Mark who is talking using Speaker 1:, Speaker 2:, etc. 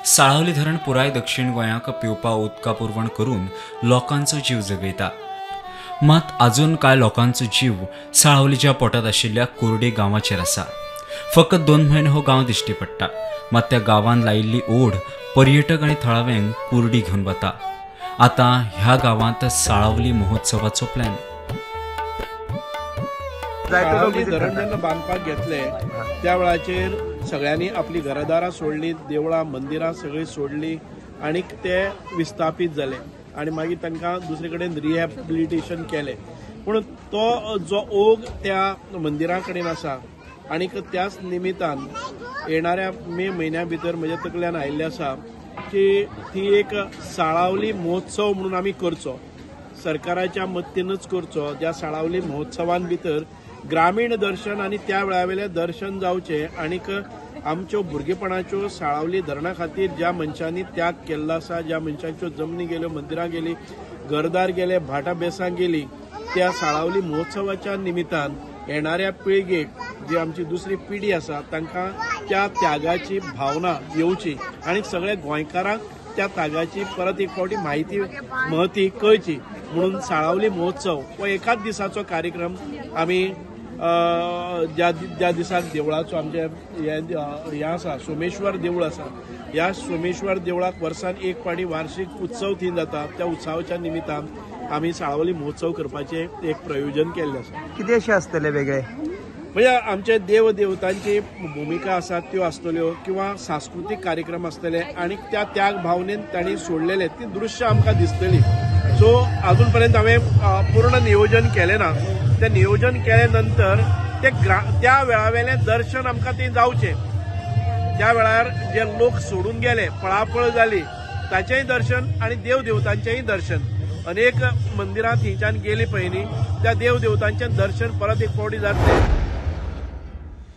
Speaker 1: साळावली धरण पुराय दक्षिण गोंयाक पिवपा उदका पुरवण करून लोकांचो जीव जगयता. मात अजून कांय लोकांचो जीव साळावलीच्या पोटात आशिल्ल्या कुर्डी गांवाचेर आसा. फकत 2 म्हयने हो गांव दिश्टी पडटा, मात त्या गांवान लायिल्ली ओढ पर्यटक आनी थळाव्यांक कुर्डी घेवन वता. आतां ह्या गांवांत साळावली महोत्सवाचो प्लॅन.
Speaker 2: साळावली धरण जेन्ना बांदपाक घेतले त्या वेळाचेर सगळ्यांनी आपली घरदारां सोडली, देवळां मंदिरां सगळीं सोडली आनी ते विस्थापीत जाले आनी मागीर तांकां दुसरे कडेन रिहॅबिलिटेशन केलें. पूण तो जो ओघ त्या मंदिरां कडेन आसा आनी त्याच निमितान येणाऱ्या मे म्हयन्या भितर म्हज्या तकल्यान आयिल्लें आसा की ती एक साळावली महोत्सव म्हणून आमी करचो, सरकाराच्या मदतीनच करचो. ज्या साळावली महोत्सवान भितर ग्रामीण दर्शन आनी त्या वेळावेलें दर्शन जावचें आनीक आमच्यो भुरगेपणाच्यो साळावली धरणा खातीर ज्या मनशांनी त्याग केल्लो आसा, ज्या मनशांच्यो जमनी गेल्यो, मंदिरां गेली, घरदार गेले, भाटां बेसां गेली, त्या साळावली महोत्सवाच्या निमितान येणाऱ्या पिळगेक, जी आमची दुसरी पिढी आसा, तांकां त्या त्यागाची भावना येवची आनी सगळ्या गोंयकारांक त्या त्यागाची परत एक फावटी म्हायती महती कळची म्हणून साळावली महोत्सव हो एकाच दिसाचो कार्यक्रम आमी ज्या ज्या दिसाक देवळाचो आमचे हें आसा, सोमेश्वर देवूळ आसा, ह्या सोमेश्वर देवळाक वर्सान एक फावटी वार्षिक उत्सव थंय जाता. त्या उत्सवाच्या निमितान आमी साळावली महोत्सव करपाचें एक प्रयोजन केल्लें आसा.
Speaker 3: कितें अशें आसतलें वेगळें?
Speaker 2: म्हणजे आमचे देव देवतांची भुमिका आसा त्यो आसतल्यो किंवा सांस्कृतीक कार्यक्रम आसतले आनी त्या त्याग भावनेन तांणी सोडलेले ती दृश्य आमकां दिसतली. सो अजून पर्यंत हांवें पूर्ण नियोजन केलें ना. तें नियोजन केले नंतर ते त्या वेळावेलें दर्शन आमकां तें जावचें. त्या वेळार जे लोक सोडून गेले, पळापळ जाली, ताचेंय दर्शन आनी देव देवतांचेंय दर्शन. अनेक मंदिरां थंयच्यान गेली पयलीं, त्या देव देवतांचें दर्शन परत एक फावटी जातलें.